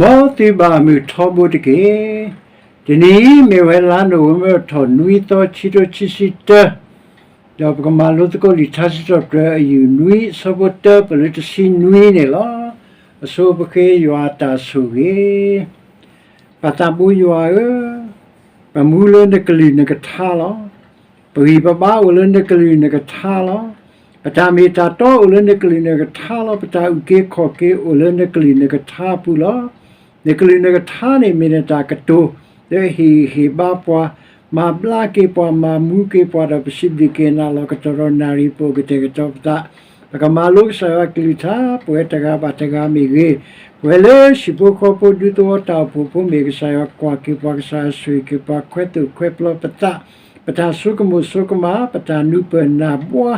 မ်သုဘၣ်မုၢ်ထီဘိတက့ၢ်. တနံၤအံၤမ့ၢ်ဝဲလါနိၣ်ဝ့ဘၢၣ်ထီၣ်နွံသီ ခံကထိခံဆံတၢ, ဒီးပကမၤလိသကိးလံာ်ထါစံးထီၣ်ပတြၢၤအယူၢ်နွံ အဆၢဖိတၢ ပလၢတဆံနွံန့ၣ်လီၤ. အဆိပဃ့ယွၤအတၢ်ဆိၣ်ဂ့ၤ. ပၢ်သးဘိယွၤဧၢ, ပမူလၢနကလုၢ်နကထါလီၤ. ပဂံၢ်ပဘါအိၣ်လၢနကလုၢ်နကထါလီၤ. ပတၢ်မ့ၢ်တၢ်တီအိၣ်လၢနကလုၢ်နကထါလီၤ. ပတၢ်အုၣ်က့ၤခီၣ်က့ၤအိၣ်လၢနကလုၢ်နကထါအပူၤလီၤ. နကလုၢ်နကထါန့ၣ်မ့ၢ်နတၢ်ကတိၤ လၢအဟ့ၣ်ဂံၢ်ဟ့ၣ်ဘါပှၤ, မၤဘျါက့ၤပှၤ, မၤမူက့ၤပှၤ, ဒီးပစံးဘျုးက့ၤနၤလီၤ. ကတီၢ်ဒီးနၣ်ရံၣ်ပအိၣ်ကတဲာ်ကတီၤပသး, ပကမၤလိကစၢ်ယွၤကလုၢ်ကထါ ပဝဲတဂၤဘၣ်တဂၤမ့ၢ်ဂ့ၤ, ပဝဲလၢဟံၣ်ဖိဃီဖိဒူသဝီတၢ်အိၣ်ဖှိၣ်ဖိမ့ၢ်ဂ့ၤ, ကစၢ်ယွၤကွၢ်က့ၤပှၤ, ကစၢ်ယွၤဆိၣ်ဂ့ၤက့ၤပှၤ, ခွဲးသိၣ်ခွဲးပျီပသး, ပတၢ်ဆိကမိၣ်ဆိကမး, ပတၢ်နူၤပၢၢ်နၢ်ဘှါ,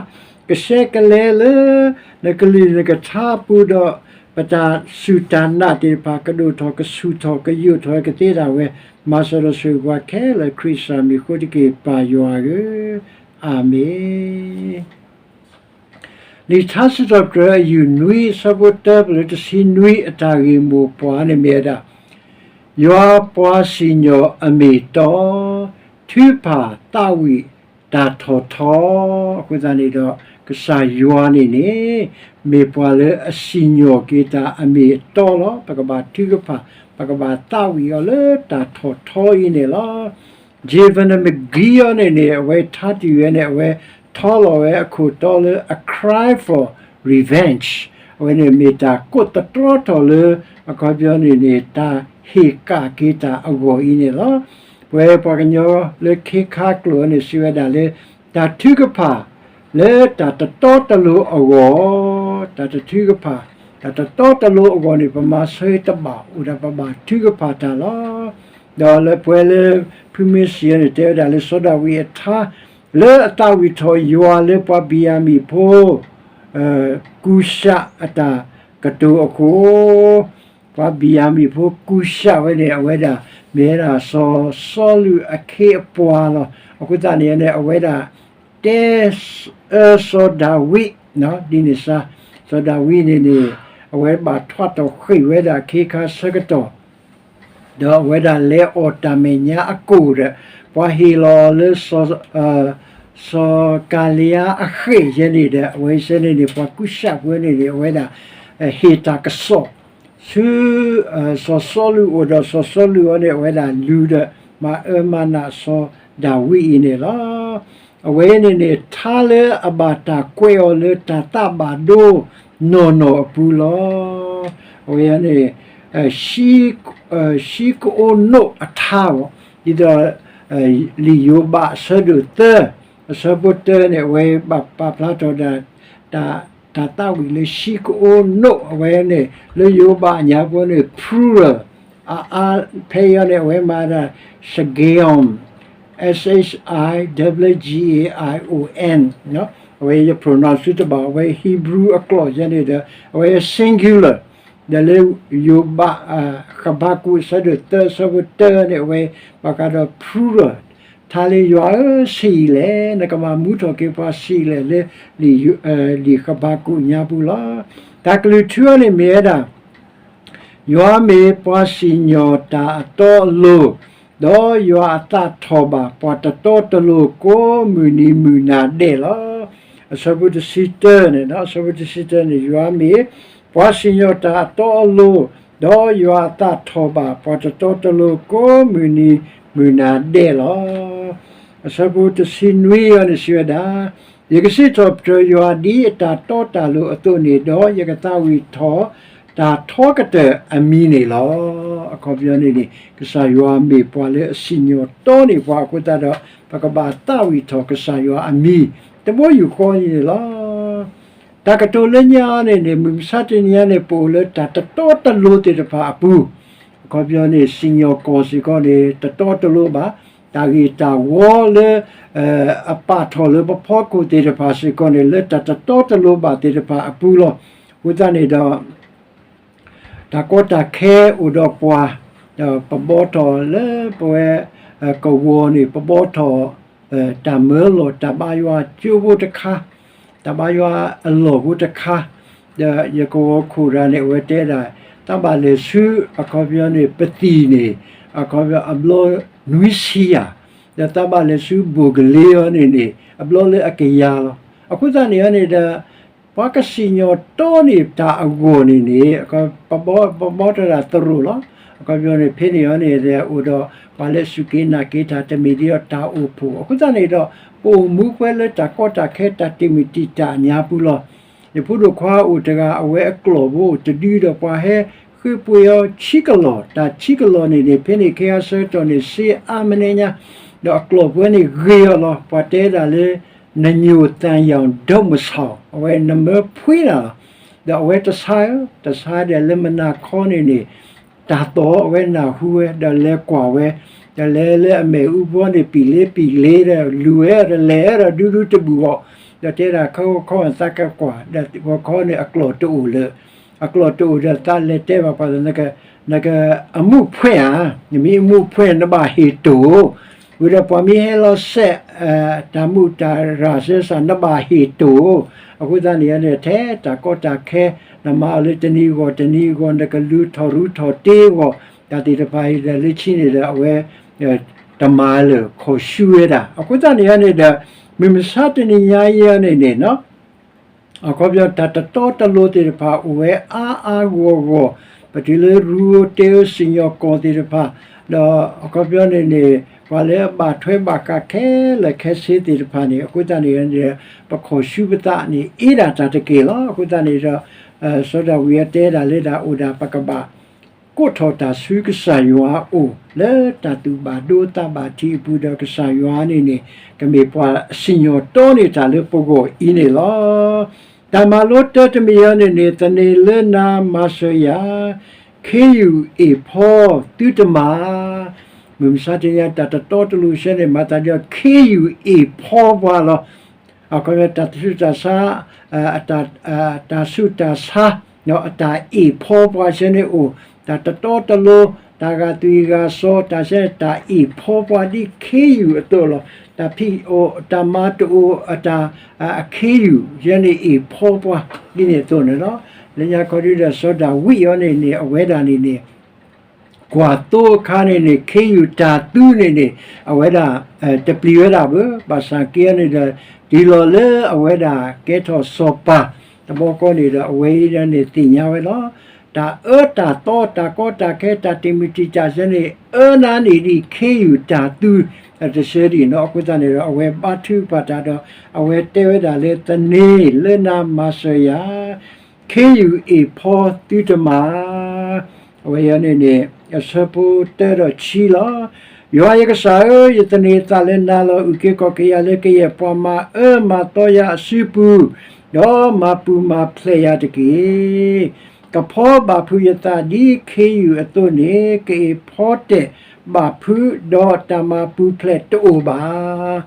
ကဆှဲကလဲလၢ နကလုၢ်နကထါအပူၤဒီး ပတၢ်စူၢ်တၢ်နာ်သ့ၣ်တဖၣ် ကဒိၣ်ထီၣ်ကဆူၣ်ထီၣ်ကယိာ်ထီၣ်ကသ့ဒၣ်ဝဲ, မၤစၢၤဒီးဆိၣ်ဂ့ၤပှၤခဲလၢာ် ခရံာ်စၢ်မံၤအဃိတက့ၢ် ပၢ်ယွၤဧၢ, အၤမ့ၣ်. လံာ်ထါစံးထီၣ်ပတြၢၤအယူၢ်နွံ အဆၢဖိတၢ ပလၢတဆံနွံ အတၢ်ဂ့ၢ်မိၢ်ပှၢ်န့ၣ်မ့ၢ်ဝဲဒၣ် ယွၤပှၤစံၣ်ညီၣ်အမ့ၢ်တီ, ထုကဖၣ်သးဝံၣ်တၢ်ထီၣ်ထီ, အဃိသတးန့ၣ်ဒီး ကစၢ်ယွၤန့ၣ်န့ၣ် မ့ၢ်ပှၤလၢအစံၣ်ညီၣ်က့ၤတၢ်အမ့ၢ်အတီလီၤ. ပကဘၣ်ထုကဖၣ်, ပကဘၣ်သးဝံၣ်အီၤလၢတၢ်ထီၣ်ထီအံၤန့ၣ်လီၤ. Javen McGee အီၤန့ၣ်န့ၣ် အဝဲထါတံၢ်ဝဲန့ၣ် အဝဲထီလီၤဝဲအခိၣ်တီလၢ A Cry for Revenge, အဝဲန့ၣ်မ့ၢ်တၢ်ကိးသတြီထီၣ်လၢ အခီပညီန့ၣ်န့ၣ် တၢ်ဟ့ၣ်ကၣ်က့ၤတၢ်အဂီၢ်အံၤန့ၣ်လီၤ. ပဝဲပှၤကညီလၢခ့ခါကျိာ်န့ၣ် စံးဝဲဒၣ်လၢ တၢ်ထုကဖၣ်လၢတၢ်တတီတလိၤအဂီၢ်, တၢ်တထုကဖၣ်, တၢ်တတီတလိၤအဂီၢ်န့ၣ် ပမၤဆၢတဘၣ်အိၣ်ဒီးပဘၣ်ထုကဖၣ်တၢ်လီၤ. ဒီးလၢပှဲၤလၢ ဖုမ့ၢ်စံးအီၤန့ၣ် တဲဝဲဒၣ်လၢစီၤဒၤဝံးအထါ လၢအသးဝံၣ်ထီၣ်ယွၤလၢပှၤဘံၣ်ယၤမံၣ်ဖိ ကူၡးအတၢ်ကတိၤအဃိ, ပှၤဘံၣ်ယၤမံၣ်ဖိကူၡးဝဲန့ၣ် အဝဲဒၣ် မ့ၢ်ဝဲဒၣ်စီၤစီလူးအခ့အပှၤလီၤ. အဃိသတးန့ၣ်န့ၣ် အဝဲဒၣ် တဲအၢစီၤဒၤဝံး ဒ်န့ၣ်စါ, စီၤဒၤဝံးန့ၣ်န့ၣ် အဝဲဘၣ်ထွးထီၣ်ဃ့ၢ်ဝဲဒၣ်ခ့ခါဆၢကတီၢ် ဒီးအဝဲဒၣ်လဲၤအီၣ်တၢ်မဲာ်ညါအကိၣ်ဒီး ပှၤဟ့ၣ်လီၤလၢ စီၤကၤလံယါအဃ့ၢ်ယဲန့ၣ်ဒီး အဝဲစဲန့ၣ်န့ၣ် ပှၤကူၡးပှၤန့ၣ်န့ၣ် အဝဲဒၣ် ဟ့ၣ်တၢ်ကစီၣ် ဆူ စီၤစီလူးအအိၣ်ဒီး စီၤစီလူးအအိၣ်န့ၣ် အဝဲဒၣ်လူၤဒီး မၤအၢမၤနးစီၤဒၤဝံးအံၤန့ၣ်လီၤ. အဝဲန့ၣ်န့ၣ် ထါလၢအဘၣ်တၢ်ကွဲးအီၤလၢတၢ်သးဘၣ်ဒိနီၢ်နီၢ်အပူၤလီၤ. အဝဲန့ၣ် ဟံးကအိနိၣ်အထါဘၣ်, ဒ်သိး လံာ်ယိၤဘးအဆၢဒိၣ်သၢ အဆၢဖိတၢန့ၣ် အဝဲဘၣ်ပာ်ဖျါထီၣ်ဒၣ် တၢ်သးဝံၣ်လၢဟံးကအိနိၣ် အဝဲန့ၣ် လၢယိၤဘးအညါဖိန့ၣ် plural အအါဖဲအံၤန့ၣ် အဝဲမၤဒၣ် shigion, S H I double G I O N, အဝဲယ pronounce တဘၣ် အဝဲ Hebrew အကျိာ်ယဲန့ၣ်ဒီး အဝဲ singular ဒီးလၢယိၤဘး ဃဘးကူာ်အဆၢဒိၣ်သၢ အဆၢဖိတၢန့ၣ် အဝဲဘၣ်ဃးဒီး plural ထါလၢယွၤဧၢ ဆံးလဲၣ်, နကမၤမူထီၣ်က့ၤပှၤဆံးလဲၣ်လၢ လံာ်ဃဘးကူာ်ညါပူၤလီၤ. တၢ်ကလုၢ်ထူအီၤန့ၣ်မ့ၢ်ဝဲဒၣ် ယွၤမ့ၢ်ပှၤစံၣ်ညီၣ်တၢ်အတီအလိၤ, ဒီးယွၤအသးထီၣ်ဘၣ်ပှၤတတီတလိၤကိးမုၢ်နံၤမုၢ်နၤဒဲးလီၤ. အဆၢဖိတဆံတၢန့ၣ်, အဆၢဖိတဆံတၢန့ၣ် ယွၤမ့ၢ်ပှၤစံၣ်ညီၣ်တၢ်အတီအလိၤ, ဒီးယွၤအသးထီၣ်ဘၣ်ပှၤတတီတလိၤကိးမုၢ်နံၤမုၢ်နၤဒဲးလီၤ. အဆၢဖိတဆံနွံအံၤန့ၣ်စံးဝဲဒၣ်, ယကစံးထီၣ်ပတြၢၤယွၤဒ်အတၢ်တီတၢ်လိၤအသိးန့ၣ်ဒီး ယကသးဝံၣ်ထီၣ်တၢ်ထီကတၢၢ်အမံၤန့ၣ်လီၤ. အခီပညီန့ၣ်န့ၣ် ကစၢ်ယွၤမ့ၢ်ပှၤလၢအစံၣ်ညီၣ်တီန့ၢ်ပှၤအဃိသတးဒီး ပကဘၣ်သးဝံၣ်ထီၣ်ကစၢ်ယွၤအမံၤ တဘိယူၢ်ဃီအံၤန့ၣ်လီၤ. တၢ်ကတိၤလၢညါန့ၣ်န့ၣ် မုၢ်မဆါတနံၤအံၤန့ၣ် ပအိၣ်လၢတၢ်တတီတလိၤသ့ၣ်တဖၣ်အပူၤ, အခီပညီန့ၣ် စံၣ်ညီၣ်ကွီၢ်စ့ၢ်ကီးန့ၣ် တတီတလိၤဘၣ်, တၢ်ဂ့ၢ်တၢ်ဝီလၢ အပာ်ထီၣ်လၢပဖီခိၣ်သ့ၣ်တဖၣ်စ့ၢ်ကီးန့ၣ် လၢတၢ်တတီတလိၤဘၣ်သ့ၣ်တဖၣ်အပူၤလီၤ. အဃိသတးန့ၣ်ဒီး တၢ်ကီတၢ်ခဲအိၣ်ဒီးပှၤ, ဒီးပဘီထီၣ်လၢပဝဲ ကဝီၤန့ၣ် ပဘီထီၣ် တၢ်မၢလီၤ တၢ်ဘါယွၤကၠိဖိတခါ, တၢ်ဘါယွၤအလီၢ်ဖိတခါ, ဒီးယကဝီၤခိၣ်ရၤန့ၣ် အဝဲတဲဒၣ် တၢ်ဘၣ်လဲၤဆူ အခီပညီန့ၣ် ပသံၣ်န့ၣ် အခီပညီအဘျီနွံဆံယၤ, ဒီးတၢ်ဘၣ်လဲၤဆူဘိၣ်ကလ့အီၤန့ၣ်န့ၣ် အဘျီလၢအကယၤလီၤ. အဃိသတးန့ၣ်န့ၣ်ဒီး ပှၤကစံၣ်ညီၣ်တီန့ၢ်တၢ်အဂီၢ်န့ၣ်န့ၣ် ပဘီတၢ်သရိာ်လီၤ. အခီပညီန့ၣ် ဖဲန့ၣ်အီၤန့ၣ်ဒီး အိၣ်ဒီးပှၤလၢအစူၢ်က့ၤနာ်က့ၤတၢ်တမ့ၢ်ဒ်အီၤတၢ်အိၣ်ဖှိၣ်, အဃိသတးန့ၣ်ဒီး ပအိၣ်မူပှဲၤလၢတၢ်ကီတၢ်ခဲတၢ်တံာ်မုၢ်တံာ်တာ်အညါပူၤလီၤ. ယဖိဒိၣ်ခွါအိၣ်တဂၤ အဝဲအကျီၢ်ဖိအိၣ်တဒုဒီးပှၤဟဲဃ့ပှ့ၤအီၤဆံကလီၢ်, တၢ်ဆံကလီၢ်န့ၣ်န့ၣ် ဖဲန့ၣ်ခဲအံၤဆၢကတီၢ်န့ၣ် စ့အါမနုၤညါ, ဒီးအကျီၢ်ဖိန့ၣ်ဂ့ၤအီၤလီၤ. ပှၤတဲဒၣ်လၢ နညိၣ်သၣ်ယီၣ်ဒိၣ်မဆီၣ်, အဝဲနမၢဖှံနၤလီၤ. ဒီးအဝဲတဆါဧၢ, တဆါဒီးလၢမုၢ်နၤခီန့ၣ်န့ၣ် တၢ်သီၣ်အဝဲနၢ်ဟူဝဲ ဒီးလဲၤကွၢ်ဝဲ, ဒီးလဲၤလၢအမ့ၣ်အူဘီန့ၣ် ပံာ်လ့ပံာ်လ့ဒီး လူၤဝဲဒီးလဲၤဒီးဒူဒူတဘူၣ်အီၤ, ဒီးတဲဒၣ် ခဲဂီၤခီသးကကွၢ်, ဒီးဂီၤခီန့ၣ်အကျီၢ်တအိၣ်လၢၤ, အကျီၢ်တအိၣ်ဒီးသးလဲၤတဲဘၣ်ပှၤ နက အမူးဖှဲးဧါ, နမ့ၢ်အမူးဖှဲးန့ၣ် နဘၣ်ဟ့ၣ်တိၢ်, ဝံၤဒီးပှၤမ့ၢ်ဟဲလီၤစဲး တၢ်မူးတၢ်ရၢ်စ့စ့ နဘၣ်ဟ့ၣ်တိၢ်, အဃိသတးန့ၣ်န့ၣ် ထဲတၢ်ကီတၢ်ခဲ နမၤအီၤလၢတနံၤအဂီၢ် တနံၤအဂီၢ် နကလူၤထီၣ်ရူထီၣ်တ့အဂီၢ် တၢ်သ့ၣ်တဖၣ်အံၤဒီးလၢခံန့ၣ်ဒီး အဝဲ တမၤလၢၤ ခိးဆူဝဲဒၣ် အဃိသတးန့ၣ်န့ၣ်ဒီး မုၢ်မဆါတနံၤညါအံၤန့ၣ်န့ၣ် အခီပညီ တၢ်တတီတလိၤသ့ၣ်တဖၣ်အိၣ်ဝဲအါအါဂီၢ်ဂီၢ်, ပတုၤလၢရူဧိၤတ့ဧိၤစံၣ်ညီၣ်ကွီၢ်သ့ၣ်တဖၣ်, ဒီးအခီပညီန့ၣ်န့ၣ် ပှၤလၢအဘၣ်ထွဲဘၣ်ဃးခဲလၢာ်ခဲဆ့သ့ၣ်တဖၣ်န့ၣ် အဃိသတးန့ၣ်န့ၣ် ပခိးဆူပသးန့ၣ် အ့ဒၣ်တၢ်တက့ၢ်လီၤ. အဃိသတးန့ၣ်ဒီး စီၤဒၤဝံးအတဲဒၣ်လၢတၢ်အိၣ်ဒၣ် ပကဘၣ် ကိးထီၣ်တၢ်ဆူကစၢ်ယွၤအအိၣ် လၢတၢ်သူၣ်ဘၣ်ဒိသးဘၣ်ထံးအပူၤဒီး ကစၢ်ယွၤန့ၣ်န့ၣ် ကမ့ၢ်ပှၤစံၣ်ညီၣ်တီန့ၢ်တၢ်လၢပဂီၢ်အံၤန့ၣ်လီၤ. တၢ်မၤလိတၢတမံၤအံၤန့ၣ်န့ၣ် သန့ၤလၢနၤမၤစၢၤယၤ, ခ့ယုၢ်အ့ၣ်ဖီသုတမၤ, မုၢ်မဆါတနံၤညါ တၢ်တတီတလိၤဆၢန့ၣ် မၤသးဒ်ခ့ယုၢ်အ့ၣ်ဖီပှၤလီၤ. အခီပညီ တၢ်ဆူးတၢ်ဆါ တၢ်ဆူးတၢ်ဆါ အတၢ်အ့ၣ်ဖီပှၤဆၢန့ၣ်အိၣ်, တၢ်တတီတလိၤ တၢ်ဂာ်သွံၣ်ဂာ်စီၤ တၢ်ဆၢန့ၣ် တၢ်အ့ၣ်ဖီပှၤဒ်ခ့ယုၢ်အသိးလီၤ. တၢ်ဖံးအိၣ် တၢ်မၤတအိၣ် အတၢ် အခ့ယုၢ်ဆၢန့ၣ်အ့ၣ်ဖီပှၤဒ်န့ၣ်အသိးန့ၣ်လီၤ. လၢညါခီဒုဒီး စီၤဒၤဝံးအံၤန့ၣ်န့ၣ် အဝဲဒၣ်န့ၣ်န့ၣ် ကွၢ်သိအခါန့ၣ်န့ၣ် ခ့ယုၢ်တၢ်သူန့ၣ်န့ၣ် အဝဲဒၣ် တပျံၤဝဲဒၣ်ဘၣ်, ဘၣ်ဆၣ်က့န့ၣ်ဒီး တုၤလီၤလၢအဝဲဒၣ်ကဲထီၣ်စီၤပၤ တဘျီဃီန့ၣ်ဒီး အဝဲအံၤန့ၣ်သ့ၣ်ညါဝဲလီၤ. တၢ်အၢတၢ်သီ တၢ်ကီတၢ်ခဲ တၢ်တံာ်မုၢ်တံာ်တာ်ဆၢန့ၣ် အၢနၤန့ၣ်ဒ်ခ့ယုၢ်တၢ်သူ တဆၢဒံးနီၤ. အဃိသတးန့ၣ်ဒီး အဝဲဘါထုကဖၣ်တၢ်ဒီး အဝဲတဲဝဲဒၣ်လၢ သန့ၤလၢနၤမၤစၢၤယၤ ခ့ယုၢ်အ့ၣ်ဖီသုတမၤ, အဝဲအံၤန့ၣ်န့ၣ် အဆၢဖိတၢဒီးခံလီၤ. ယွၤယကစၢ်ဧၢ, ယသန့ၤအသးလၢနၤလီၤ. အုၣ်က့ၤခီၣ်က့ၤယၤလၢကယဲၢ်ပှၤမၤအၢမၤသီယၤအစုပူၤ, ဒီးမၤပူၤမၤဖျဲးယၤတက့ၢ်. ကဖီဘၣ်ဖုးယသးဒ်ခ့ယုၢ်အသိးန့ၣ် ကအ့ၣ်ဖီတဲာ်ဘၣ်ဖုး, ဒီးတၢ်မၤပူၤဖျဲးတအိၣ်ဘၣ်.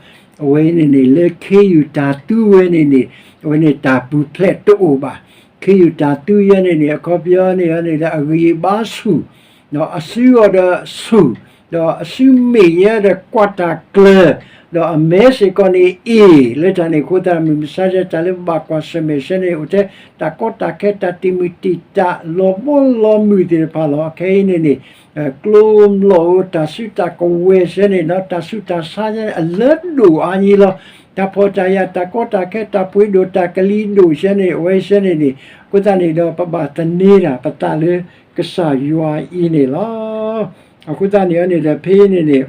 အဝဲအံၤန့ၣ်န့ၣ် လၢခ့ယုၢ်တၢ်သူဝဲန့ၣ်န့ၣ် အဝဲန့ၣ်တၢ်ပူၤဖျဲးတအိၣ်ဘၣ်. ခ့ယုၢ်တၢ်သူယဲန့ၣ်န့ၣ် အခီပညီန့ၣ်န့ၣ်ဒီး အဂံၢ်အဘါဆူၣ်, ဒီးအစုအီၤဒီးဆူၣ်, ဒီးအစုမ့ၢ်ယဲဒီးကွၢ်တၢ်ကျၢၤ, ဒီးအမဲစ့ၢ်ကီးန့ၣ်အ့ၣ်, လၢတၢ်န့ၣ်အဃိသတး မုၢ်မဆါတၢ်လၢပဘၣ်ကွၢ်ဆၢၣ်မဲာ်ဆၢန့ၣ် အိၣ်ထဲတၢ်ကီတၢ်ခဲ တၢ်တံာ်မုၢ်တံာ်တာ် လီၤဘီလီၤမုၢ်သ့ၣ်တဖၣ်လီၤ. ခဲအံၤန့ၣ်န့ၣ် ကျိၤမျိာ်ဧိၤ တၢ်စုတၢ်ကဝဲၤဆၢန့ၣ်ဒီး တၢ်ဆူးတၢ်ဆါဆၢန့ၣ် အလၢဒိၣ်အါညံလီၤ. တၢ်ဖှီၣ်တၢ်ယာ် တၢ်ကီတၢ်ခဲ တၢ်ပှ့ၤဒိၣ်တၢ်ကလံၤဒိၣ်ဆၢန့ၣ် အဝဲဆၢန့ၣ်န့ၣ် အဃိသတးန့ၣ်ဒီး ပဘၣ်သန့ၤတၢ်ပသးလၢကစၢ်ယွၤအံၤန့ၣ်လီၤ. အဃိသတးန့ၣ်န့ၣ်ဒီး ဖဲအံၤန့ၣ်န့ၣ်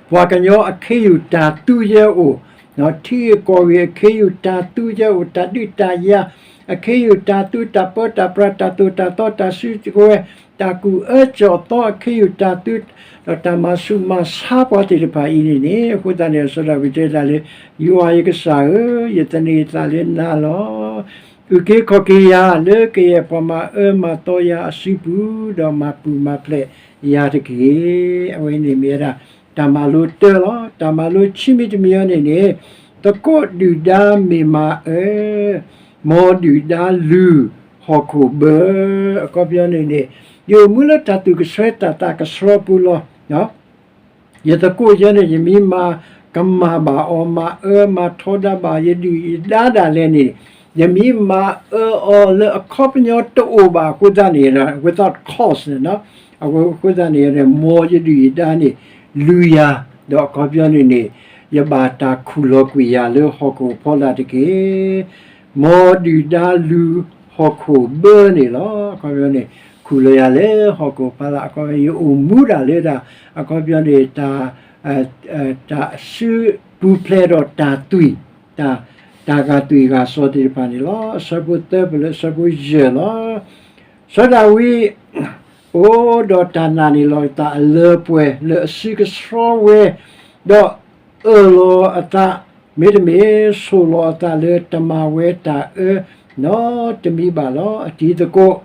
ပှၤကညီအခ့ယုၢ်တၢ်သူယဲအိၣ်, ထံဂ့ၢ်ကီၢ်ဂ့ၢ်အခ့ယုၢ်တၢ်သူယဲအိၣ်, တၢ်ဒုးတၢ်ယၤအခ့ယုၢ်တၢ်သူ, တၢ်ပၢတၢ်ပြး တၢ်သိၣ်တၢ်သီ တၢ်စုကဝဲၤ တၢ်ကူၣ်အၢကၠီၣ်သီအခ့ယုၢ်တၢ်သူ, ဒီးတၢ်မၤဆူးမၤဆါပှၤသ့ၣ်တဖၣ်အံၤန့ၣ်န့ၣ် အဃိသတးန့ၣ် စီၤဒၤဝံးတဲဒၣ်လၢ ယွၤယကစၢ်ဧၢ, ယသန့ၤအသးလၢနၤလီၤ. အုၣ်က့ၤခီၣ်က့ၤယၤလၢကယဲၢ်ပှၤမၤအၢမၤသီယၤအစုပူၤ, ဒီးမၤပူၤမၤဖျဲးယၤတက့ၢ်. အဝဲန့ၣ်မ့ၢ်ဝဲဒၣ် တၢ်မၤလိတၢလီၤ. တၢ်မၤလိခံမံၤတမံၤအံၤန့ၣ်န့ၣ် သကိးဒုၣ်ဒါမ့ၢ်မၤအၢ, မ်ဒုၣ်ဒါလုၢ်ဟီၣ်ခိၣ်ဘၢ, အခီပညီန့ၣ်န့ၣ် ယအိၣ်မူလၢတၢ်သူၣ်ကဆှီတၢ်သးကဆှီပူၤလီၤ. ယသကိးယဲန့ၣ် ယမ့ၢ်မၤကမၣ်ဘၣ်အီၤ မၤအၢမၤထီဒါဘၣ် ယဒုၣ်ယဒါဒၣ်လဲာ်န့ၣ် ယမ့ၢ်မၤအၢအီၤလၢအခီပညီတအိၣ်ဘၣ်အဃိသတးန့ၣ် without cause န့ၣ်လီၤ. အဃိသတးန့ၣ် မ်ယဒုၣ်ယဒါန့ၣ် လူၤယၤ, ဒီးအခီပညီန့ၣ်န့ၣ် ယဘၣ်တၢ်ခူၣ်လီၤကွံာ်ယၤလၢဟီၣ်ခိၣ်အဖီလာ်တက့ၢ်. မ်ဒုၣ်ဒါလူၤဟီၣ်ခိၣ်ဘၢန့ၣ်လီၤ. အခီပညီန့ၣ် ခူၣ်လီၤယၤလၢဟီၣ်ခိၣ်ဖီလာ် အခီပညီ ယအိၣ်မူဒၣ်လၢဒၣ် အခီပညီန့ၣ် တၢ် တၢ်စုပူၤဖျဲးဒီးတၢ်သွံၣ်, တၢ် တၢ်ဂာ်သွံၣ်ဂာ်စီၤသ့ၣ်တဖၣ်န့ၣ်လီၤ. အဆၢဖိသၢပလၢအဆၢဖိယဲၢ်လီၤ. စီၤဒၤဝံး အိၣ်ဒီးတၢ်နာ်န့ၢ်လီၤအသးအလၢအပှဲၤ လၢအစုကဆှီဝဲ, ဒီးအၢၣ်လီၤအသး, မ့တမ့ၢ် ဆိၣ်လီၤအသးလၢတမၤဝဲတၢ်အၢနီတမံၤဘၣ်လီၤ. အတံၤသကိး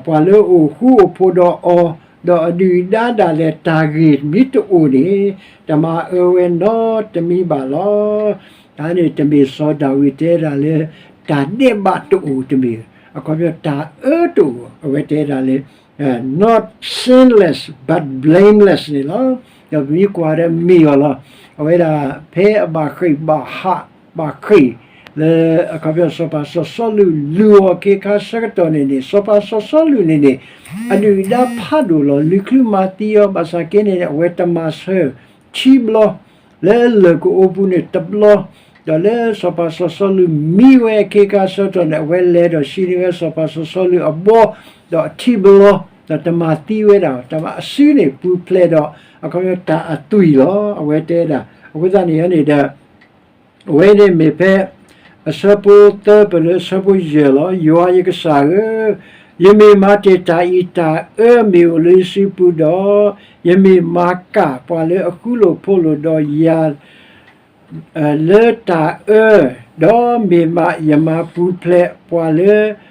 ပှၤလၢအအိၣ်ဃူအိၣ်ဖိးဒီးအီၤ, ဒီးအဒုၣ်အဒါဒၣ်လဲာ် တၢ်ဂ့ၢ်မ့ၢ်တအိၣ်န့ၣ် တမၤအၢဝဲနီတမံၤဘၣ်လီၤ. တၢ်န့ၣ်တမ့ၢ်စီၤဒၤဝံးတဲဒၣ်လၢ တၢ်ဒဲးဘးတအိၣ်တမ့ၢ်, အခီပညီ တၢ်အၢတအိၣ်, အဝဲတဲဒၣ်လၢ not sinless but blameless န့ၣ်လီၤ. ဒီးပမ့ၢ်ကွၢ်ဒီးမ့ၢ်အီၤလီၤ. အဝဲဒၣ် ဖဲအဘၣ်ဃ့ၢ်ဘၣ်ဟး ဘၣ်ဃ့ၢ် လၢအခီပညီ စီၤပၤစီၤစီလူးလူၤအီၤအခ့အခါဆၢကတီၢ်န့ၣ်န့ၣ် စီၤပၤစီၤစီလူးန့ၣ်န့ၣ် အဒုၣ်အဒါဖးဒိၣ်လီၤ. လုၢ်ချုးမၤသံအီၤ ဘၣ်ဆၣ်က့န့ၣ် အဝဲတမၤဆၢ ခံဘျီ, လၢလၢၢ်ကအိပူၤန့ၣ်တဘျီ, ဒီးလၢစီၤပၤစီၤစီလူးမံဝဲအခ့အခါဆၢကတီၢ်န့ၣ် အဝဲလဲၤဒီးဟံးန့ၢ်ဝဲစီၤပၤစီၤစီလူးအဘီ, ဒီးထံဘျီ, ဒီးတမၤသံဝဲဒၣ်, တမၤအစုန့ၣ် ပူၤဖျဲးဒီး အခီပညီ တၢ်အသွံၣ်လီၤ. အဝဲတဲဒၣ် အဃိသတးန့ၣ်န့ၣ်ဒီး အဝဲန့ၣ်မ့ၢ်ဖဲ အဆၢဖိသၢပလၢအဆၢဖိယဲၢ်လီၤ. ယွၤယကစၢ်ဧၢ, ယမ့ၢ်မၤတ့ၢ်တၢ်အံၤတၢ်အၢမ့ၢ်အိၣ်လၢယစုပူၤဒီး, ယမ့ၢ်မၤကၣ်ပှၤလၢအဃူလိာ်ဖိးလိာ်ဒီးယၤ လၢတၢ်အၢ, ဒီးမ့ၢ်မးယမၤပူၤဖျဲးပှၤလၢ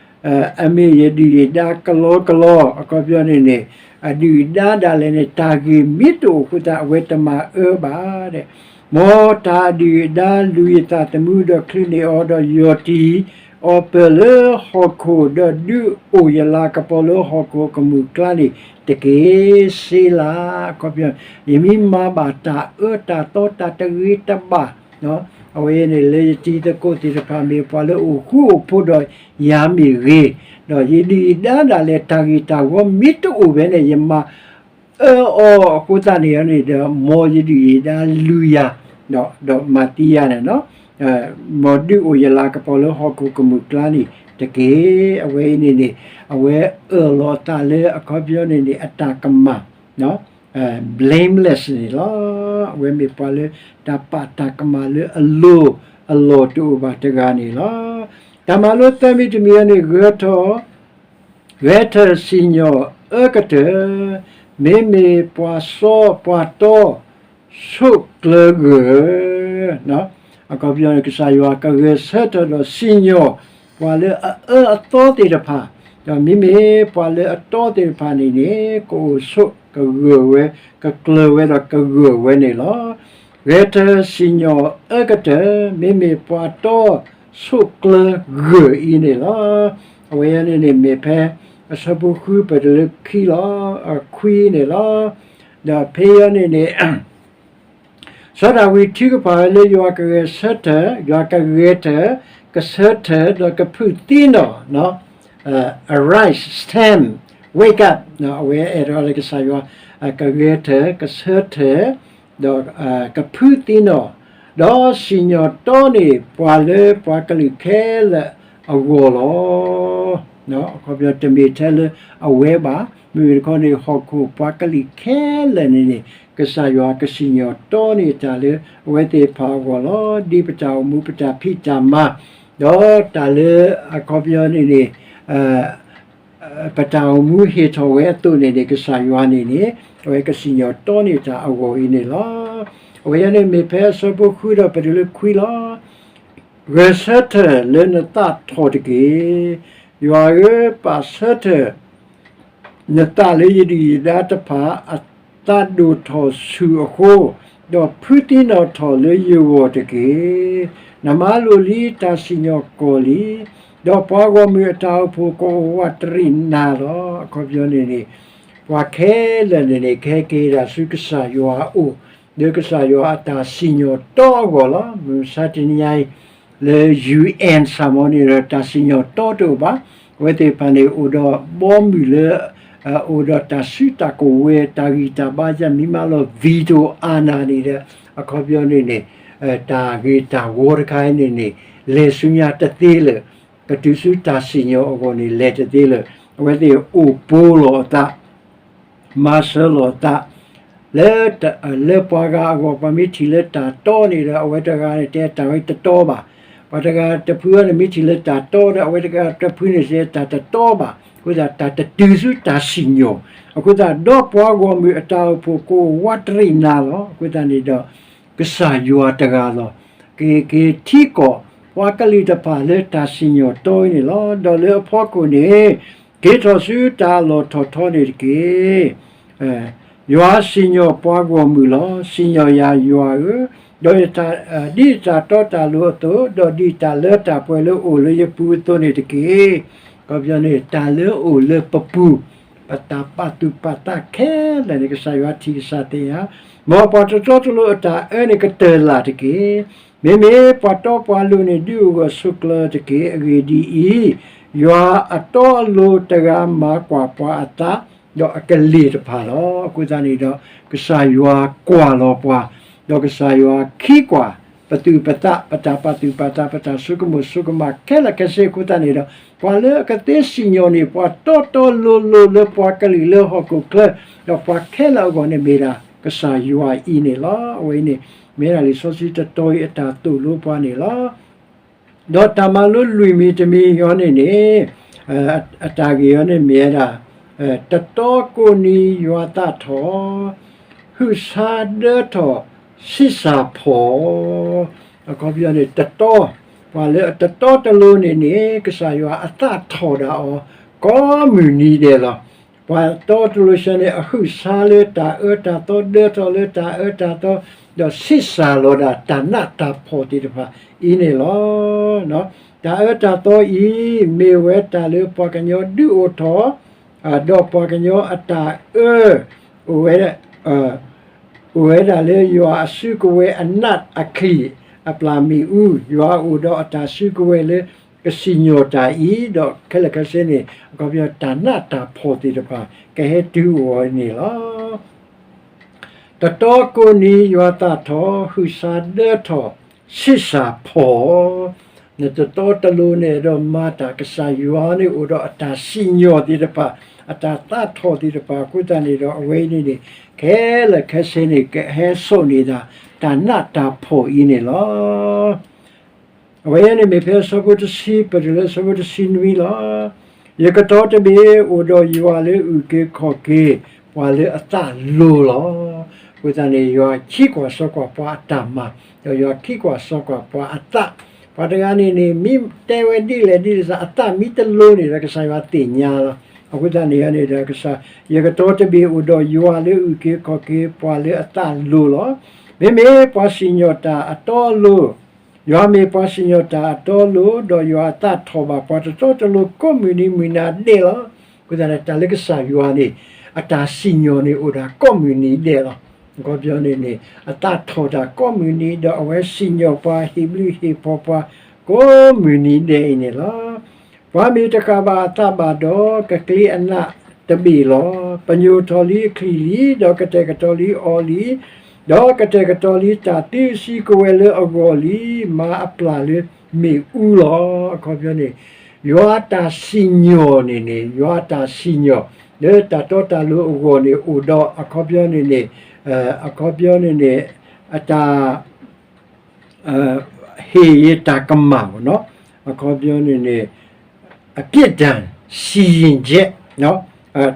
အမ့ၢ်ယဒုၣ်ယဒါကလီကလီ, အခီပညီန့ၣ်န့ၣ် အဒုၣ်အဒါဒၣ်လဲာ်န့ၣ် တၢ်ဂ့ၢ်မ့ၢ်တအိၣ်အဃိသတး အဝဲတမၤအၢဘၣ်. မ်တၢ်အဒုၣ်အဒါလူၤယသးသမူဒီးချုးန့ၢ်အီၤဒီးယီၢ်တံၢ်အီၤပၢၢ်လၢဟီၣ်ခိၣ် ဒီးဒုးအိၣ်ယလၤကပီၤလၢဟီၣ်ခိၣ်ကမူၣ်ကျါန့ၣ်တက့ၢ်. စ့လး, အခီပညီ ယမ့ၢ်မၤဘၣ်တၢ်အၢတၢ်သီတၢ်တဂ့ၤတဘၣ် အဝဲန့ၣ်လၢယတံၤသကိးသ့ၣ်တဖၣ် မ့ၢ်ပှၤလၢအအိၣ်ဃူအိၣ်ဖိးဒီးယၤမ့ၢ်ဂ့ၤ, ဒီးယဒုၣ်ယဒါဒၣ်လဲာ် တၢ်ဂ့ၢ်တၢ်ဝီမ့ၢ်တအိၣ်ဘၣ်န့ၣ် ယမၤအၢအီၤအဃိသတးန့ၣ်န့ၣ်ဒီး မ်ယဒုၣ်ယဒါလူၤယၤ ဒီးမၤသံယၤန့ၣ်လီၤ. မ်ဒုးအိၣ်ယလၤကပီၤလၢဟီၣ်ခိၣ်ကမူၣ်ကျါန့ၣ်တက့ၢ်. အဝဲအံၤန့ၣ်န့ၣ် အဝဲအၢၣ်လီၤအသးလၢအခီပညီန့ၣ်န့ၣ် အတၢ်ကမၣ် blameless န့ၣ်လီၤ. အဝဲမ့ၢ်ပှၤလၢတၢ်ပာ်တၢ်ကမၣ်လၢအလိၤအလီၢ်တအိၣ်ဘၣ်တဂၤန့ၣ်လီၤ. တၢ်မၤလိသၢမံၤတမံၤအံၤန့ၣ် ဂဲၤထၢၣ် ဂဲၤထၢၣ်စံၣ်ညီၣ်အၢကတၢၢ်, မ့မ့ၢ်ပှၤစီပှၤတီ ဆိးကျၢၤဂၢၢ် အခီပညီန့ၣ် ကစၢ်ယွၤကဂဲၤဆၢထၢၣ်ဒီးစံၣ်ညီၣ် ပှၤလၢအအၢအသီသ့ၣ်တဖၣ်, ဒီးမ့မ့ၢ်ပှၤလၢအတီသ့ၣ်တဖၣ်န့ၣ်န့ၣ် ကအိၣ်ဆိးကဂၢၢ်ဝဲ, ကကျၢၤဝဲဒီးကဂၢၢ်ဝဲန့ၣ်လီၤ. ဂဲၤထၢၣ်စံၣ်ညီၣ်အၢကတၢၢ်, မ့မ့ၢ်ပှၤတီဆိးကျၢၤဂၢၢ်အံၤန့ၣ်လီၤ. အဝဲအံၤန့ၣ်န့ၣ်မ့ၢ်ဖဲ အဆၢဖိဃုပတုၤလၢခံလီၤ, အခွံန့ၣ်လီၤ. ဒီးဖဲအံၤန့ၣ်န့ၣ် စီၤဒၤဝံးထုကဖၣ်ဝဲလၢယွၤကဂဲၤဆၢထၢၣ်, ယွၤကဂဲၤထၢၣ်, ကဆၢထၢၣ်, ဒီးကဖုၣ်သံနီၣ်, arise, stand, wake up, အဝဲအဲၣ်ဒိးလၢကစၢ်ယွၤ ကဂဲၤထၢၣ်, ကဆၢထၢၣ်, ဒီးကဖုၣ်သံနီၣ်, ဒီးစံၣ်ညီၣ်တီန့ၢ် ပှၤလၢပှၤကလုာ်ခဲလၢာ်အဂီၢ်လီၤ. အခီပညီ တမ့ၢ်ထဲလၢအဝဲဘၣ်, မ့မ့ၢ်တခီန့ၣ် ဟီၣ်ခိၣ်ပှၤကလုာ်ခဲလၢာ်န့ၣ်န့ၣ် ကစၢ်ယွၤကစံၣ်ညီၣ်တီန့ၢ်တၢ်လၢအဝဲသ့ၣ်တဖၣ်အဂီၢ်လီၤ. ဒ်ပတၢ်အိၣ်မူ ပတၢ်ဖံးတၢ်မၤ, ဒီးတၢ်လၢအခီပညီန့ၣ်န့ၣ် ပတၢ်အိၣ်မူဟ့ၣ်ထီၣ်ဝဲအသိးန့ၣ်န့ၣ် ကစၢ်ယွၤန့ၣ်န့ၣ် အဝဲကစံၣ်ညီၣ်တီန့ၢ်တၢ်အဂီၢ်အံၤန့ၣ်လီၤ. အဝဲအံၤန့ၣ်မ့ၢ်ဖဲအဆၢဖိဃုဒီးပတုၤလၢခွံလီၤ. ဂဲၤဆၢထၢၣ်လၢနသးထီၣ်တက့ၢ်. ယွၤဧၢ, ပာ်ဆၢထၢၣ် နသးလၢယဒုၣ်ယဒါတဖၣ်အသးဒိၣ်ထီၣ်ဆူၣ်အဃိ, ဒီးဖုသံနီၣ်ထီၣ်လၢယဂီၢ်တက့ၢ်. နမၤလိာ်လံတၢ်စံၣ်ညီၣ်ကွီၢ်လံ, ဒီးပှၤဂီၢ်မုၢ်အတၢ်အိၣ်ဖှိၣ်ကအိၣ်ဝးတရံးနၤလီၤ. အခီပညီန့ၣ်န့ၣ် ပှၤခဲလၢာ်န့ၣ်န့ၣ် ကဟဲက့ၤဒၣ်ဆူကစၢ်ယွၤအအိၣ်, လၢကစၢ်ယွၤအတၢ်စံၣ်ညီၣ်တီအဂီၢ်လီၤ. မုၢ်မဆါတနံၤညါအံၤ လၢ ယူႇအဵၼ် စ့ၢ်ကီးန့ၣ်ဒီး တၢ်စံၣ်ညီၣ်တီတအိၣ်ဘၣ်. အဝဲသ့ၣ်တဖၣ်န့ၣ် အိၣ်ဒီးဘီမုၢ်လၢ အိၣ်ဒီးတၢ်စုတၢ်ကဝဲၤ တၢ်ဂံၢ်တၢ်ဘါ ယမံၤမးလီၤ veto အာဏာန့ၣ်ဒီး အခီပညီန့ၣ်န့ၣ် တၢ်ဂ့ၢ်တၢ်ဝီတခါအံၤန့ၣ်န့ၣ် လဲၤဆူညါတသ့လၢၤ, ကတုၤဆူတၢ်စံၣ်ညီၣ်အဂီၢ်န့ၣ် လဲၤတသ့လၢၤ. အဝဲသ့ၣ်အိၣ်ပိလီၤအသး မၤစၢၤလိာ်အသး လၢ လၢပှၤဂၤအဂီၢ် ပှၤမ့ၢ်ထံၣ်လၢတၢ်တီန့ၣ်ဒီး အဝဲတဂၤန့ၣ် တဲတၢ်ဝဲတတီဘၣ်. ပှၤတဂၤတဖုန့ၣ် မ့ၢ်ထံၣ်လၢတၢ်တီဒီး အဝဲတဂၤတဖုန့ၣ် တဲတၢ်တတီဘၣ်. အဃိသတး တၢ်တတုၤဆူတၢ်စံၣ်ညီၣ်. အဃိသတး ဒီးပှၤဂီၢ်မုၢ်အတၢ်အိၣ်ဖှိၣ်ကအိၣ်ဝးတရံးနၤလီၤ. အဃိသတးန့ၣ်ဒီး ကစၢ်ယွၤတဂၤလီၤ. က့ၤက့ၤထံကီၢ် ပှၤကလုာ်တဖၣ်လၢတၢ်စံၣ်ညီၣ်တီအံၤန့ၣ်လီၤ. ဒီးလၢအဖီခိၣ်န့ၣ် က့ၤထီၣ်ဆူတၢ်အလီၢ်ထီၣ်ထီန့ၣ်တက့ၢ်. ယွၤစံၣ်ညီၣ်ပှၤဂီၢ်မုၢ်လီၤ. စံၣ်ညီၣ်ယၤယွၤဧၢ, ဒီး ဒ်တၢ်တီတၢ်လိၤအသိး, ဒီးဒ်တၢ်လၢတၢ်ပှဲၤလၢအိၣ်လၢယပူၤအသိးန့ၣ်တက့ၢ်. အခီပညီန့ၣ် တၢ်လၢအိၣ်လၢပပူၤ, ပတၢ်ပာ်သူၣ်ပာ်သးခဲလၢာ်န့ၣ် ကစၢ်ယွၤထံၣ်ကစၢ်သ့ဧါ. မ်ပှၤတတီတလိၤအတၢ်အၢန့ၣ်ကတၢၢ်လၢ်တက့ၢ်. မ့မ့ၢ်ပှၤတီပှၤလိၤန့ၣ် ဒုးအိၣ်ဂၢၢ်ဆိးကျၢၤတက့ၢ်. အဂ့ၢ်ဒ်အံၤ, ယွၤအတီအလိၤတဂၤမၤကွၢ်ပှၤအသး, ဒီးအကလ့ၢ်တဖၣ်လီၤ. အဃိသတးန့ၣ်ဒီး ကစၢ်ယွၤကွၢ်လီၤပှၤ, ဒီးကစၢ်ယွၤခံကွၢ် ပသူၣ်ပသး ပတၢ်ပာ်သူၣ်ပာ်သး ပတၢ်ဆိကမိၣ်ဆိကမးခဲလၢာ်ခဲဆ့အဃိသတးန့ၣ်ဒီး ပှၤလၢအကသ့စံၣ်ညီၣ်န့ၣ် ပှၤတီတီလိၤလိၤလၢပှၤကလုာ်လၢဟီၣ်ခိၣ်ချၢ, ဒီးပှၤခဲလၢာ်အဂီၢ်န့ၣ်မ့ၢ်ဒၣ် ကစၢ်ယွၤအံၤန့ၣ်လီၤ. အဝဲအံၤန့ၣ် မ့ၢ်ဒၣ်လံာ်စီဆှံတတီၤအံၤအတၢ်သိၣ်လိပှၤန့ၣ်လီၤ. ဒီးတၢ်မၤလိလွံၢ်မံၤတမံၤအံၤန့ၣ်န့ၣ် အတၢ်ဂ့ၢ်အံၤန့ၣ်မ့ၢ်ဝဲဒၣ် တတီကိးနံၤယွၤသးထီၣ်, ဟုးဆါဒၢထီၣ်ဆံးစၢ်ဖှီၣ်, အခီပညီန့ၣ် တတီ, ပှၤလၢအတတီတလိၤန့ၣ်န့ၣ် ကစၢ်ယွၤအသးထီၣ်ဒၣ်အီၤ ကိးမုၢ်နံၤဒဲးလီၤ. ပှၤတီတလိၤဆဲန့ၣ် အဟုးဆါလၢတၢ်အၢတၢ်သီဒၢထီၣ်လၢတၢ်အၢတၢ်သီ, ဒီးဆံးစၢ်လီၤဒၣ်တၢ်နးတၢ်ဖှီၣ်သ့ၣ်တဖၣ်အံၤန့ၣ်လီၤ. တၢ်အၢတၢ်သီအံၤ မ့ၢ်ဝဲတၢ်လၢပှၤကညီဒုးအိၣ်ထီၣ်, ဒီးပှၤကညီအတၢ်အၢ အိၣ်ဝဲ အိၣ်ဝဲဒၣ်လၢယွၤအစုကဝဲၤအနးအချံၣ်အပျၢ်မ့ၣ်အူ, ယွၤအိၣ်ဒီးအတၢ်စုကဝဲၤလၢကစံၣ်ညီၣ်တၢ်အံၤ, ဒီးခဲလၢာ်ခဲဆ့န့ၣ် အခီပညီတၢ်နးတၢ်ဖှီၣ်သ့ၣ်တဖၣ် ကဟဲတုၤအီၤန့ၣ်လီၤ. တတီကိးနံၤယွၤသးထီၣ်, ဟုးဆါဒၢထီၣ်, ဆံးစၢ်ဖှီၣ်, နတတီတလိၤန့ၣ်ဒီးမၤတၢ် ကစၢ်ယွၤန့ၣ်အိၣ်ဒီးအတၢ်စံၣ်ညီၣ်သ့ၣ်တဖၣ်, အတၢ်သးထီၣ်သ့ၣ်တဖၣ်အဃိသတးန့ၣ်ဒီး အဝဲအံၤန့ၣ်န့ၣ် ခဲလၢာ်ခဲဆ့န့ၣ် ကဟဲစိာ်န့ၢ်ဒၣ် တၢ်နးတၢ်ဖှီၣ်အံၤန့ၣ်လီၤ. အဝဲအံၤန့ၣ်မ့ၢ်ဖဲအဆၢဖိတဆံ ပတုၤလၢအဆၢဖိတဆံနွံလီၤ. ယကတီၢ်တဘ့ၣ်အိၣ်ဒီးယွၤလၢအုၣ်က့ၤခီၣ်က့ၤ ပှၤလၢအသးလိၤလီၤ. အဃိသတးန့ၣ် ယွၤခံကွၢ်စီကွၢ်ပှၤအတၢ်မၤ, ဒီးယွၤခံကွၢ်စီကွၢ်ပှၤအသး, ပှၤတဂၤန့ၣ်န့ၣ် မ့ၢ်တဲဝဲဒ်လဲၣ်ဒ်လဲၣ်စ့ၢ် အသးမ့ၢ်တလိၤန့ၣ်ဒီး ကစၢ်ယွၤသ့ၣ်ညါလီၤ. အဃိသတးန့ၣ်န့ၣ်ဒီး ကစၢ် ယကတီၢ်တဘ့ၣ်အိၣ်ဒီးယွၤလၢအုၣ်က့ၤခီၣ်က့ၤပှၤလၢအသးလိၤလီၤ. မ့မ့ၢ်ပှၤစံၣ်ညီၣ်တၢ်အတီအလိၤ, ယွၤမ့ၢ်ပှၤစံၣ်ညီၣ်တၢ်အတီအလိၤ, ဒီးယွၤအသးထီၣ်ဘၣ်ပှၤတတီတလိၤကိးမုၢ်နံၤမုၢ်နၤဒဲးလီၤ. အဃိသတးန့ၣ် တၢ်လၢကစၢ်ယွၤန့ၣ် အတၢ်စံၣ်ညီၣ်န့ၣ်အိၣ်ဒၣ်ကိးမုၢ်နံၤဒဲးလီၤ. အခီပညီန့ၣ်န့ၣ် အသးထီၣ်တၢ်ကိးမုၢ်နံၤ ဒီးအဝဲစံၣ်ညီၣ်ပှၤ ဟ့ၣ်ဘျုးဟ့ၣ်ဖှီၣ်ပှၤ ကိးမုၢ်နံၤဒဲးအံၤန့ၣ်လီၤ. ပှၤမ့ၢ်တဃၣ်ဘၣ်အသးဘၣ်ဒီး ကကျ့အနးတဘ့ၣ်လီၤ. ပညိၣ်ထီၣ်လံအချံၣ်လံ, ဒီးကတဲာ်ကတီၤလံအီၤလံ, ဒီးကတဲာ်ကတီၤလံတၢ်သံအစုကဝဲၤလၢအဂီၢ်လံ, မၤအပျၢ်လၢမ့ၣ်အူလီၤ. အခီပညီန့ၣ် ယွၤအတၢ်စံၣ်ညီၣ်န့ၣ်န့ၣ် ယွၤအတၢ်စံၣ်ညီၣ် လၢတၢ်တီတၢ်လိၤအဂီၢ်န့ၣ် အိၣ်ဒီးအခီပညီန့ၣ်န့ၣ် အခီပညီန့ၣ်န့ၣ် အတၢ် ဟ့ၣ်ယတၢ်ကမၣ်, အခီပညီန့ၣ်န့ၣ် အပြစ်ဒဏ် စီရင်ချက်,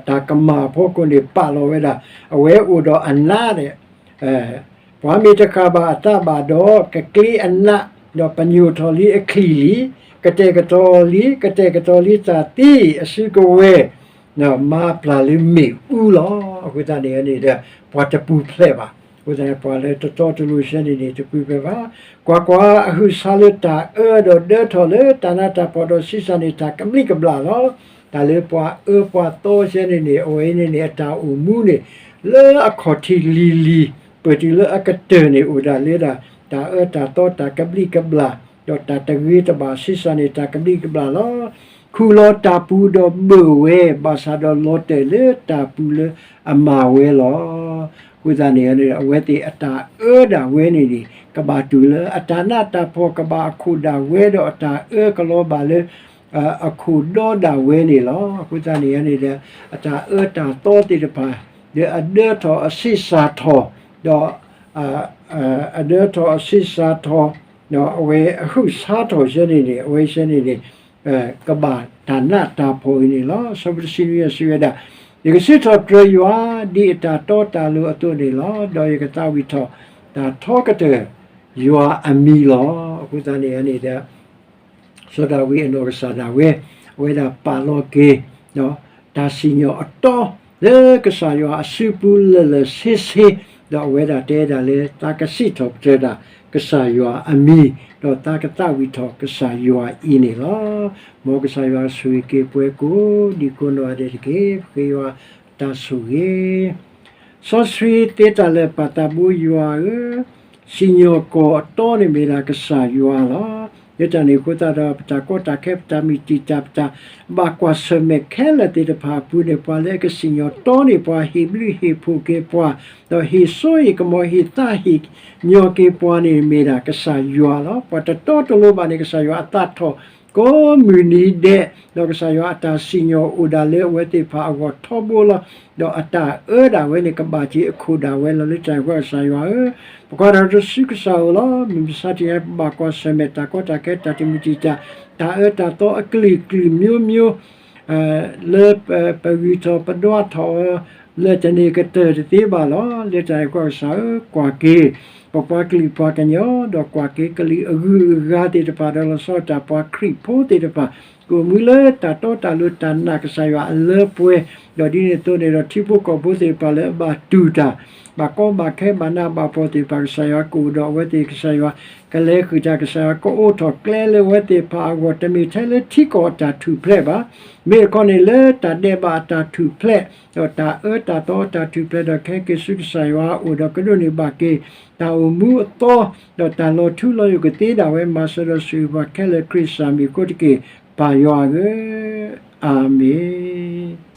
တၢ်ကမၣ်အဖီခိၣ်န့ၣ် ပာ်လီၤဝဲဒၣ် အဝဲအိၣ်ဒီးအနးဒဲး, ပှၤမ့ၢ်တဃၣ်ဘၣ်အသးဘၣ်ဒီး ကကျ့အနး, ဒီးပညိၣ်ထီၣ်လံအချံၣ်လံ, ကတဲာ်ကတီၤလံ, ကတဲာ်ကတီၤလံတၢ်သံအစုကဝဲၤ မၤအပျၢ်လၢမ့ၣ်အူလီၤ. အဃိသတးန့ၣ်န့ၣ်ဒီး ပှၤတပူၤဖျဲးဘၣ်. အဃိသတးန့ၣ် ပှၤလၢတတီတလိၤဆဲန့ၣ်န့ၣ် တပူၤဖျဲးဘၣ်. ကွၢ်ကွၢ်, အဟုးဆါလၢတၢ်အၢဒီးဒၢထီၣ်လၢတၢ်နးတၢ်ဖှီၣ်ဒီးဆံးစၢ်န့ၣ် တၢ်ကဘျံးကဘျၣ်လီၤ. တၢ်လၢပှၤအၢပှၤသီဆဲန့ၣ်န့ၣ် အဝဲအံၤန့ၣ်န့ၣ် အတၢ်အိၣ်မူန့ၣ် လၢအခီၣ်ထံးလံၤလံၤ ပတုၤလၢအကတၢၢ်န့ၣ် အိၣ်ဒၣ်လၢဒၣ် တၢ်အၢတၢ်သီတၢ်ကဘျံးကဘျၣ် ဒီးတၢ်တဂ့ၤတဘၣ်ဆံးစၢ်န့ၣ် တၢ်ကဘျံးကဘျၣ်လီၤ. ခူၣ်လီၤတၢ်ပူၤဒီးဘၢၣ်ဝဲ, ဘၣ်ဆၣ်ဒီးလီၤတဲာ်လၢတၢ်ပူၤလၢအမၤဝဲလီၤ. အဃိသတးန့ၣ် အဝဲသ့ၣ်အတၢ်အၢဒၣ်ဝဲန့ၣ်န့ၣ် ကဘၣ်တုၤလၢအတၢ်နးတၢ်ဖှီၣ်ကဘၣ်အခိၣ်ဒၣ်ဝဲ ဒီးအတၢ်အၢကလီၤဘၣ်လၢ အခိၣ်ဒီဒၣ်ဝဲန့ၣ်လီၤ. အဃိသတးန့ၣ်န့ၣ်ဒီး အတၢ်အၢတၢ်သီသ့ၣ်တဖၣ် ဒီးအဒၢထီၣ်အဆံးစၢ်ထီၣ်, ဒီး အဒၢထီၣ်အဆံးစၢ်ထီၣ်, ဒီးအဝဲအဟုၣ်ဆါထီၣ်ဆဲန့ၣ်န့ၣ် အဝဲဆဲန့ၣ်န့ၣ် ကဘၣ်တၢ်နးတၢ်ဖှီၣ်အံၤန့ၣ်လီၤ. ဆၢဖိတဆံနွံအံၤစံးဝဲဒၣ်, ယကစံးထီၣ်ပတြၢၤယွၤ ဒ်အတၢ်တီတၢ်လိၤအသိးန့ၣ်လီၤ. ဒီးယကသးဝံၣ်ထီၣ်တၢ်ထီကတၢၢ်ယွၤအမံၤလီၤ. အဃိသတးန့ၣ်န့ၣ်ဒီး စီၤဒၤဝံးအနီၢ်ကစၢ်ဒၣ်ဝဲ အဝဲဒၣ်ပာ်လီၤက့ၤ တၢ်စံၣ်ညီၣ်အတီ လၢကစၢ်ယွၤအစုပူၤလၢာ်လၢာ်ဆ့ဆ့, ဒီးအဝဲဒၣ်တဲဒၣ်လၢ သးကစံးထီၣ်ပတြၢၤဒၣ်ကစၢ်ယွၤအမံၤ, ဒီးသးကသးဝံၣ်ထီၣ်ကစၢ်ယွၤအံၤန့ၣ်လီၤ. မ်ကစၢ်ယွၤဆိၣ်ဂ့ၤက့ၤပှၤကိးဒံးကိးနီၢ်ဂၤဒဲးတက့ၢ်. ပဃ့ယွၤတၢ်ဆိၣ်ဂ့ၤ စီဆှံသ့တၢ်လၢာ်ပၢ်သးဘိယွၤဧၢ, စံၣ်ညီၣ်ကွီၢ်အတီန့ၣ်မ့ၢ်ဒၣ်ကစၢ်ယွၤလီၤ. လၢတၢ်န့ၣ်အဃိသတးဒီး ပတၢ်ကီတၢ်ခဲ ပတၢ်မုၢ်တံာ်တာ် ပတၢ်ဘၣ်ကွၢ်ဆၢၣ်မဲာ်ခဲလၢာ်သ့ၣ်တဖၣ်အပူၤန့ၣ် ပှၤလၢအကစံၣ်ညီၣ်တီန့ၢ်ပှၤ ဟ့ၣ်ဘျုးဟ့ၣ်ဖှိၣ်က့ၤပှၤ, ဒီးဟ့ၣ်စိဟ့ၣ်ကမီၤ ဟ့ၣ်သးဟ့ၣ်ညီက့ၤပှၤန့ၣ်မ့ၢ်ဒၣ်ကစၢ်ယွၤလီၤ. ပှၤတတီတလိၤဘၣ်န့ၣ် ကစၢ်ယွၤအသးထီၣ် ကိးမုၢ်နံၤဒဲး, ဒီးကစၢ်ယွၤအတၢ်စံၣ်ညီၣ်အိၣ်ဒၣ်လၢအဝဲသ့ၣ်တဖၣ်အဂီၢ်ထီဘိလီၤ. ဒီးအတၢ်အၢဒၣ်ဝဲန့ၣ် ကဘၣ်က့ၤအခိၣ်ဒၣ်ဝဲလီၤ. လၢတၢ်န့ၣ်အဃိကစၢ်ယွၤဧၢ, ပကွၢ်တၢ်တစုကစၢ်ဧိၤလီၤ. မုၢ်မဆါတနံၤအံၤ ပဘၣ်ကွၢ်ဆၢၣ်မဲာ်တၢ်ကီတၢ်ခဲ တၢ်တမုၢ်တံာ်တာ် တၢ်အၢတၢ်သီအကလုာ်ကလုာ်မျိုးမျိုး လၢပဂုၤထီၣ်ပဒွးထီၣ်အီၤ လၢတန့ၢ်ကတၢၢ်တသ့ဘၣ်လီၤ. လၢတၢ်န့ၣ်အဃိကစၢ်ဧၢ, ကွၢ်က့ၤ ပပှၤကလုာ်ပှၤကညီ ဒီးကွၢ်က့ၤကလုာ်အဂုၤအဂၤသ့ၣ်တဖၣ် ဒီးလီၤဆီဒၣ်တၢ်ပှၤခရံာ်ဖိသ့ၣ်တဖၣ် ကအိၣ်မူလၢတၢ်တီတၢ်လိၤတၢ်နာ်ကစၢ်ယွၤအလၢပှဲၤ, ဒီးဒ်န့ၣ်အသိးန့ၣ်ဒီး ထံဖိကီၢ်ဖိသ့ၣ်တဖၣ်လၢအဘၣ်တူၢ်တၢ် ဘၣ်ကီဘၣ်ခဲဘၣ်နးဘၣ်ဖှီၣ်သ့ၣ်တဖၣ် ကစၢ်ယွၤကအိၣ်ဒီးအဝဲသ့ၣ် ကစၢ်ယွၤကလဲၤဃုာ်တၢ် ကစၢ်ယွၤကအိးထီၣ်ကျဲလၢအဝဲသ့ၣ်တဖၣ်အဂီၢ် တမ့ၢ်ထဲလၢထံကီၢ်အတၢ်ထူၣ်ဖျဲးဘၣ်. မ့ၢ်တခီန့ၣ်လၢတၢ်ဒဲးဘးအတၢ်ထူၣ်ဖျဲး ဒီးတၢ်အၢတၢ်သီအတၢ်ထူၣ်ဖျဲး ဒီးကဟဲက့ၤဆူကစၢ်ယွၤအအိၣ်ဒီးကဒိးန့ၢ်ဘၣ်က့ၤ တၢ်အိၣ်မူအသီ ဒီးတၢ်လီၤထူလီၤယိာ်ကသ့ဒၣ်ဝဲ မၤစၢၤဒီးဆိၣ်ဂ့ၤပှၤခဲလၢာ် ခရံာ်စၢ်မံၤအဃိတက့ၢ် ပၢ်ယွၤဧၢ, အၤမ့ၣ်.